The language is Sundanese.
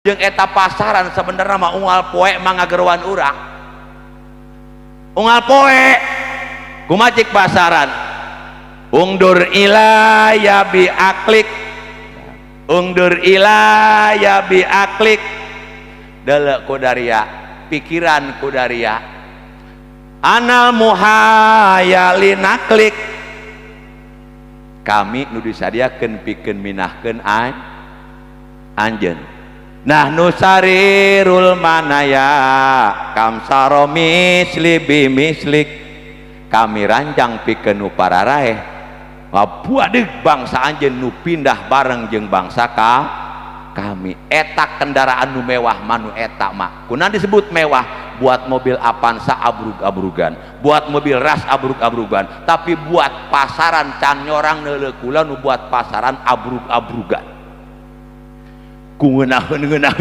Jeung eta pasaran sebenarnya mah unggal poe mah ngageroan urang unggal poe. Kumaha cik pasaran? Ungdur ilaya bi aklik, ungdur ilaya bi aklik, delek kudaria pikiran kudaria anal muhaya linaklik. Kami nu disadiakeun pikeun minahkeun an anjeun. Nah, nusarirul manaya kamsaro misli bimislik. Kami rancang pikeun nu pararaeh ngabuadeuk bangsa anjeun nu pindah bareng jeung bangsa ka kami. Eta kendaraan nu mewah manu eta mah kunaon disebut mewah? Buat mobil Avanza abrug-abrugan, buat mobil ras abrug-abrugan, tapi buat pasaran can nyorang neuleuh kula nu buat pasaran abrug-abrugan ku ngeunaheun-ngeunaheun.